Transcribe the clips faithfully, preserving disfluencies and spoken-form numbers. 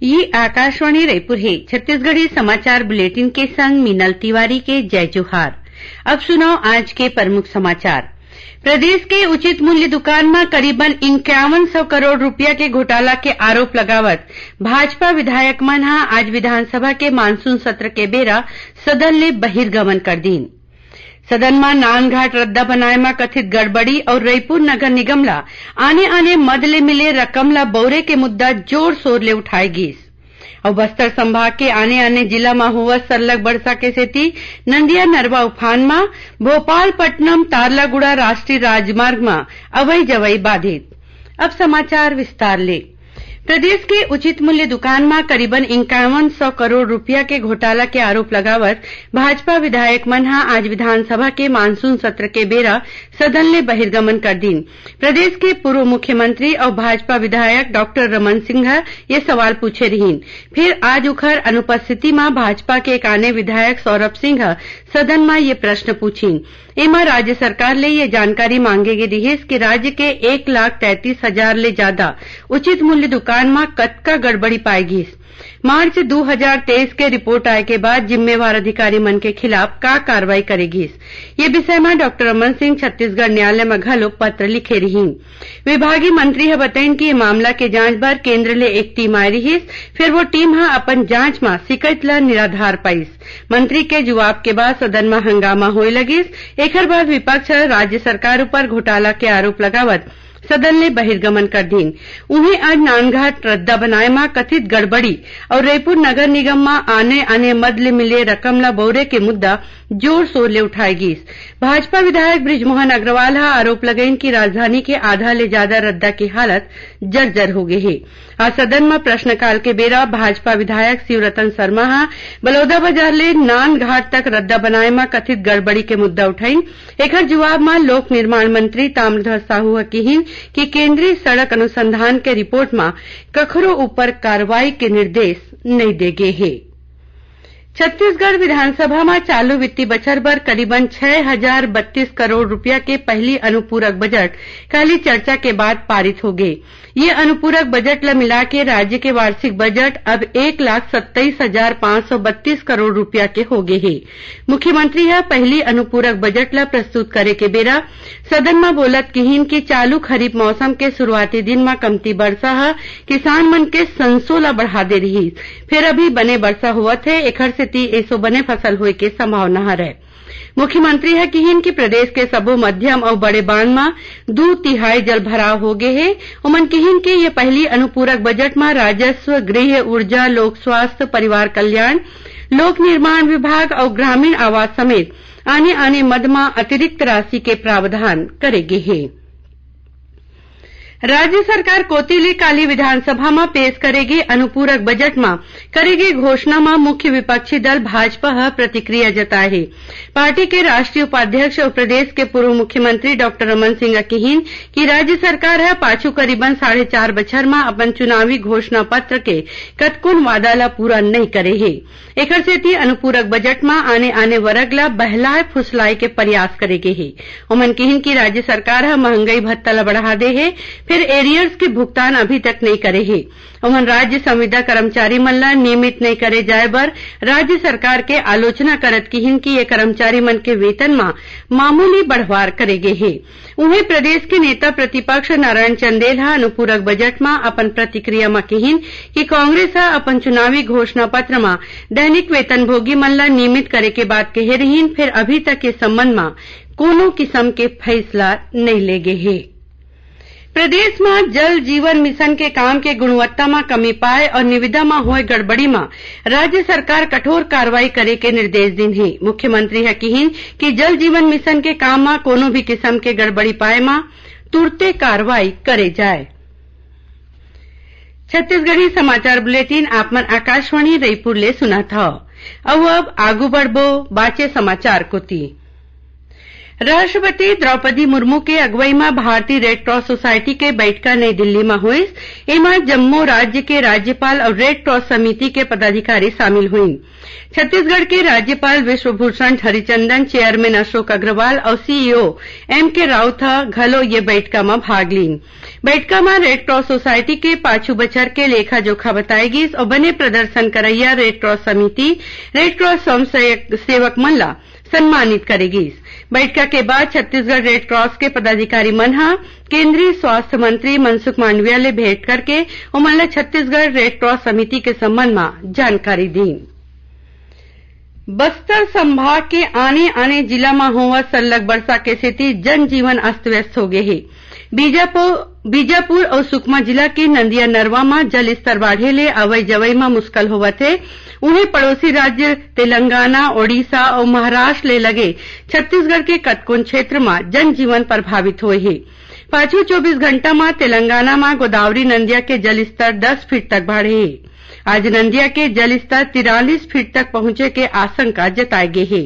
ये आकाशवाणी रायपुर हे। छत्तीसगढ़ी समाचार बुलेटिन के संग मीनल तिवारी के जय जोहार। अब सुनव आज के प्रमुख समाचार। प्रदेश के उचित मूल्य दुकान म करीबन इक्यावन सौ करोड़ रुपया के घोटाला के आरोप लगावत भाजपा विधायक मन ह आज विधानसभा के मानसून सत्र के बेरा सदन ले बहिर्गमन कर दीन। सदन म नानघाट रद्दा बनाए म कथित गड़बड़ी अउ रईपुर नगर निगम ल आने-आने मद ले मिले रकम ल बउरे के मुद्दा जोर-शोर ले उठाए गीस। अउ बस्तर संभाग के आने-आने जिला म होवत सरलग बरसा के सेती नंदिया नरवा उफान म, भोपालपट्टनम तारलागुड़ा राष्ट्रीय राजमार्ग म अवई-जवई बाधित। अब समाचार विस्तार ले। प्रदेश के उचित मूल्य दुकान म करीबन इक्यावन सौ करोड़ रुपया के घोटाला के आरोप लगावत भाजपा विधायक मन ह आज विधानसभा के मानसून सत्र के बेरा सदन ले बहिर्गमन कर दीन। प्रदेश के पूर्व मुख्यमंत्री अउ भाजपा विधायक डॉक्टर रमन सिंह ह ये सवाल पूछे रिहीन। फिर आज उखर अनुपस्थिति म भाजपा के एक आने विधायक सौरभ सिंह ह सदन म ये प्रश्न पूछिन। एमा राज्य सरकार ले ये जानकारी मांगे गे रिहिस कि राज्य के एक लाख तैंतीस हजार ले जादा उचित मूल्य दुकान म कतका गड़बड़ी पाए गिस। मार्च दू हजार तेईस के रिपोर्ट आए के बाद जिम्मेवार अधिकारी मन के खिलाफ का कार्रवाई करे गिस, ये विषय म डॉक्टर रमन सिंह छत्तीसगढ़ न्यायालय म घलो पत्र लिखे रिहीन। विभागीय मंत्री ह बतइन कि ये मामला के जांच बर केंद्र ले एक टीम आए रिहिस, फिर वो टीम ह अपन जांच म शिकायत ल निराधार पाइस। मंत्री के जुवाब के बाद सदन म हंगामा होए लगिस। एखर बाद विपक्ष ह राज्य सरकार ऊपर घोटाला के आरोप लगावत सदन ले बहिर्गमन कर दीन। उहें, आज नानघाट रद्दा बनाए म कथित गड़बड़ी अउ रईपुर नगर निगम म आने-आने मद ले मिले रकम ल बउरे के मुद्दा जोर-शोर ले उठाए गीस। भाजपा विधायक बृजमोहन अग्रवाल ह आरोप लगाइन कि राजधानी के आधा ले जादा रद्दा के हालत जर्जर हो गे हे। आज सदन म प्रश्नकाल के बेरा भाजपा विधायक शिवरतन शर्मा ह बलौदाबाजार ले नानघाट तक रद्दा बनाए म कथित गड़बड़ी के मुद्दा उठाइन। एखर जुवाब म लोक निर्माण मंत्री ताम्रध्वज साहू ह किहीन कि केंद्रीय सड़क अनुसंधान के रिपोर्ट म कखरो ऊपर कार्रवाई के निर्देश नइ दे गे हे। छत्तीसगढ़ विधानसभा म चालू वित्तीय बछर बर करीबन छह हजार बत्तीस करोड़ रुपया के पहिली अनुपूरक बजट काली चर्चा के बाद पारित हो गे। ये अनुपूरक बजट ल मिलाके राज्य के वार्षिक बजट अब एक लाख सत्ताईस हजार पाँच सौ बत्तीस करोड़ रुपया के हो गे हे। मुख्यमंत्री ह पहिली अनुपूरक बजट ल प्रस्तुत करे के बेरा सदन म बोलत किहीन कि चालू खरीफ मौसम के शुरुआती दिन म कमती बरसा ह किसान मन के संसो ल बढ़ा दे रिहिस, फेर अभी बने बरसा होवत हे, एखर सेती एसो बने फसल होए के संभावना हरय। मुख्यमंत्री ह किहीन कि प्रदेश के सबो मध्यम अउ बड़े बांध म दू तिहाई जलभराव हो गे हे। ओमन किहीन कि ये पहिली अनुपूरक बजट म राजस्व, गृह, ऊर्जा, लोक स्वास्थ्य, परिवार कल्याण, लोक निर्माण विभाग अउ ग्रामीण आवास समेत आने-आने मद म अतिरिक्त राशि के प्रावधान करे गे हे। राज्य सरकार कोति ले काली विधानसभा म पेश करे गे अनुपूरक बजट म करे गे घोषणा म मुख्य विपक्षी दल भाजपा ह प्रतिक्रिया जताए हे। पार्टी के राष्ट्रीय उपाध्यक्ष अउ प्रदेश के पूर्व मुख्यमंत्री डॉक्टर रमन सिंह ह किहीन कि राज्य सरकार ह पाछू करीबन साढ़े चार बछर म अपन चुनावी घोषणा पत्र के कतकोन वादा ल पूरा नइ करे हे। एखर सेती अनुपूरक बजट म आने-आने वर्ग ल बहलाए फुसलाए के प्रयास करे गे हे। ओमन किहीन कि राज्य सरकार ह महंगई भत्ता ल बढ़ा दे हे, फेर एरियर्स के भुगतान अभी तक नइ करे हे। ओमन राज्य संविदा कर्मचारी मन ल नियमित नइ करे जाए बर राज्य सरकार के आलोचना करत किहीन कि ये कर्मचारी मन के वेतन म मामूली बढ़वार करे गे हे। उहें, प्रदेश के नेता प्रतिपक्ष नारायण चंदेल ह अनुपूरक बजट म अपन प्रतिक्रिया म किहीन कि कांग्रेस ह अपन चुनावी घोषणा पत्र म दैनिक वेतनभोगी मन ल नियमित करे के बात कहे रिहीन, फेर अभी तक ए संबंध म कोनो किसम के फैसला नइ ले गे हे। प्रदेश म जल जीवन मिशन के काम के गुणवत्ता म कमी पाए अउ निविदा म होए गड़बड़ी म राज्य सरकार कठोर कार्रवाई करे के निर्देश दिन हे। मुख्यमंत्री ह किहीन कि जल जीवन मिशन के काम म कोनो भी किसम के गड़बड़ी पाए म तुरते कार्रवाई करे जाए। छत्तीसगढ़ी समाचार बुलेटिन आप मन आकाशवाणी रईपुर ले सुनत हव। अउ अब आगू बढ़बो बाचे समाचार कोति। राष्ट्रपति द्रौपदी मुर्मू के अगुवई म भारतीय रेड क्रॉस सोसाइटी के बइठका नई दिल्ली म होइस। एमा जम्मो राज्य के राज्यपाल अउ रेड क्रॉस समिति के पदाधिकारी शामिल होइन। छत्तीसगढ़ के राज्यपाल विश्वभूषण हरिचंदन, चेयरमैन अशोक अग्रवाल अउ सीईओ एम के राउत ह घलो ये बइठका म भाग लीन। बइठका म रेड क्रॉस सोसाइटी के पाछू बछर के लेखा जोखा बताए गिस अउ बने प्रदर्शन करइया रेड क्रॉस समिति, रेड क्रॉस स्वयं सेवक मन ला सम्मानित करे गिस। बइठका के बाद छत्तीसगढ़ रेड क्रॉस के पदाधिकारी मन ह केंद्रीय स्वास्थ्य मंत्री मनसुख मांडविया ले भेंट करके ओमन ल छत्तीसगढ़ रेड क्रॉस समिति के संबंध म जानकारी दीन। बस्तर संभाग के आने-आने जिला म होवत सरलग बरसा के सेती जनजीवन अस्त-व्यस्त हो गे हे। बीजापुर, बीजापुर अउ सुकमा जिला के नंदिया नरवा म जल स्तर बाढ़े ले आवई-जवई म मुश्किल होवत हे। उहें, पड़ोसी राज्य तेलंगाना, ओडिशा अउ महाराष्ट्र ले लगे छत्तीसगढ़ के कतकोन क्षेत्र म जनजीवन प्रभावित होए हे। पाछू चौबीस घंटा म तेलंगाना म गोदावरी नंदिया के जल स्तर दस फीट तक बाढ़े हे। आज नंदिया के जल स्तर तिरालीस फीट तक पहुंचे के आशंका जताए गे हे।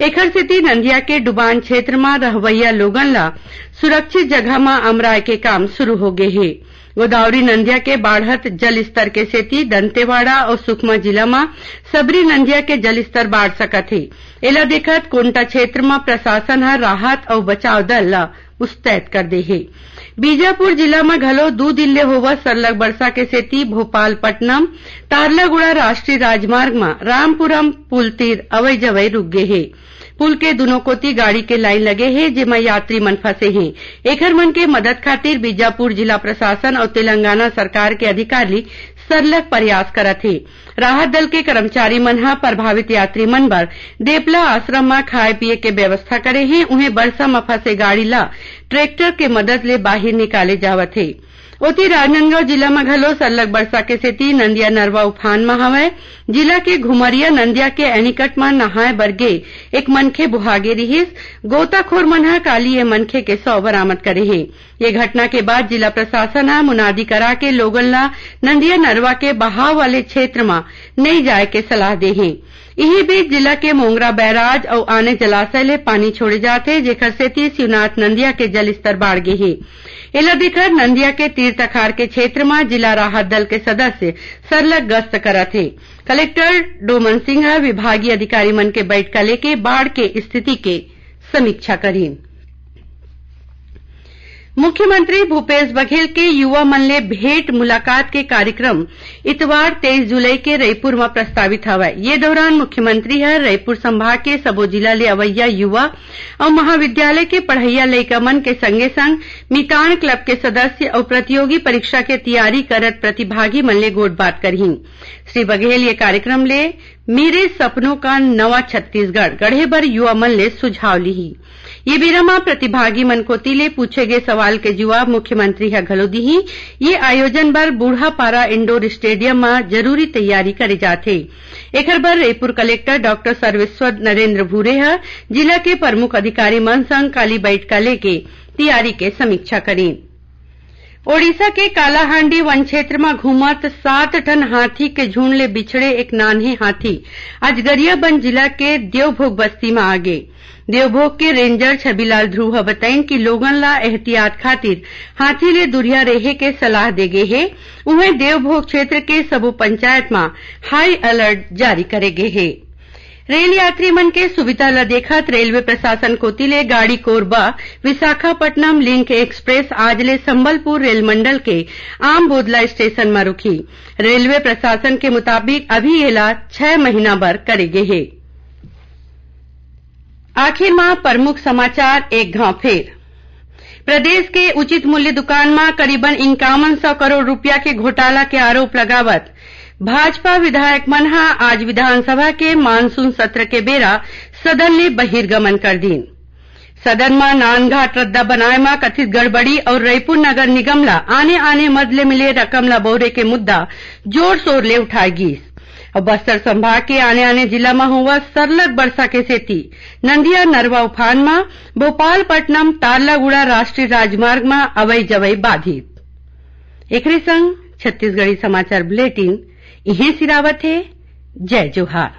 एखर सेती नंदिया के डुबान क्षेत्र म रहवइया लोगन ल सुरक्षित जगह म अमराए के काम शुरू हो गे हे। गोदावरी नंदिया के बाढ़त जल स्तर के सेती दंतेवाड़ा अउ सुकमा जिला म सबरी नंदिया के जल स्तर बाढ़ सकत हे। एला देखत कोंटा क्षेत्र म प्रशासन ह राहत अउ बचाव दल ल मुस्तैद कर दे हे। बीजापुर जिला म घलो दू दिन ले होवत सरलग बरसा के सेती भोपालपट्टनम तारलागुड़ा राष्ट्रीय राजमार्ग म रामपुरम पुल तीर अवई-जवई रुक गे हे। पुल के दुनों कोति गाड़ी के लाइन लगे हे, जेमा यात्री मन फंसे हें। एखर मन के मदद खातिर बीजापुर जिला प्रशासन अउ तेलंगाना सरकार के अधिकारी सरलग प्रयास करत हे। राहत दल के कर्मचारी मन ह प्रभावित यात्री मन बर देपला आश्रम म खाए-पिए के व्यवस्था करे हें। उहें, बरसा म फंसे गाड़ी ल ट्रैक्टर के मदद ले बाहिर निकाले जावत हे। ओती, राजनांदगांव जिला म घलो सरलग बरसा के सेती नंदिया नरवा उफान म हवय। जिला के घुमरिया नंदिया के एनीकट म नहाए बर गे एक मनखे बोहा गे रिहिस। गोताखोर मन ह काली ए मनखे के शव बरामद करे हें। ये घटना के बाद जिला प्रशासन ह मुनादी करा के लोगन ल नंदिया नरवा के बहाव वाले क्षेत्र म नइ जाए के सलाह दे हे। इही बीच, जिला के मोंगरा बैराज अउ आने जलाशय ले पानी छोड़े जाथे, जेखर सेती शिवनाथ नंदिया के जलस्तर बाढ़ गे हे। एला देखत नंदिया के तीर तखार के क्षेत्र म जिला राहत दल के सदस्य सरलग गश्त करत हे। कलेक्टर डोमन सिंह ह विभागीय अधिकारी मन के बैठका लेके बाढ़ के स्थिति के समीक्षा करीन। मुख्यमंत्री भूपेश बघेल के युवा मन ले भेंट मुलाकात के कार्यक्रम इतवार तेईस जुलाई के रईपुर म प्रस्तावित हवय। ये दौरान मुख्यमंत्री ह रईपुर संभाग के सबो जिला ले अवइया युवा अउ महाविद्यालय के पढ़इया लइका मन के संगे संग मितान क्लब के सदस्य अउ प्रतियोगी परीक्षा के तियारी करत प्रतिभागी मन ले गोठबात करही। श्री बघेल ये कार्यक्रम ले मेरे सपनों का नवा छत्तीसगढ़ गढ़े बर युवा मन ले सुझाव लिही। ये बेरा म प्रतिभागी मन कोति ले पूछे गे सवाल के जुवाब मुख्यमंत्री ह घलो दिही। ये आयोजन बर बूढ़ापारा इंडोर स्टेडियम म जरूरी तैयारी करे जाथे। एखर बर रईपुर कलेक्टर डॉक्टर सर्वेश्वर नरेंद्र भूरे ह जिला के प्रमुख अधिकारी मन संग काली बैठका लेके तियारी के समीक्षा करीन। ओडिशा के कालाहांडी वन क्षेत्र म घूमत सात ठन हाथी के झुंड ले बिछड़े एक नान्हे हाथी आज गरियाबंद जिला के देवभोग बस्ती म आ गे। देवभोग के रेंजर छबीलाल ध्रुव ह बताइन कि लोगन ला एहतियात खातिर हाथी ले दुरिहा रेहे के सलाह दे गे हे। उहें, देवभोग क्षेत्र के सबो पंचायत म हाई अलर्ट जारी करे गे हे। रेल यात्री मन के सुविधा ल देखत रेलवे प्रशासन कोति ले गाड़ी कोरबा विशाखापट्टनम लिंक एक्सप्रेस आज ले संबलपुर रेल मंडल के आम बोदला स्टेशन म रुकही। रेलवे प्रशासन के मुताबिक अभी एला छह महीना बर करे गे हे। आखिर म प्रमुख समाचार एक घांव फेर। प्रदेश के उचित मूल्य दुकान म करीबन इक्यावन सौ करोड़ रुपया के घोटाला के आरोप लगावत भाजपा विधायक मन ह आज विधानसभा के मानसून सत्र के बेरा सदन ले बहिर्गमन कर दीन। सदन म नानघाट रद्दा बनाए म कथित गड़बड़ी अउ रईपुर नगर निगम ल आने-आने मद ले मिले रकम ल बउरे के मुद्दा जोर-शोर ले उठाए गीस। अउ बस्तर संभाग के आने-आने जिला म होवत सरलग बरसा के सेती नंदिया नरवा उफान म भोपालपट्टनम तारलागुड़ा राष्ट्रीय राजमार्ग म अवई-जवई बाधित। एकरे संग छत्तीसगढ़ी समाचार बुलेटिन इहें सिरावत हे। जय जोहार।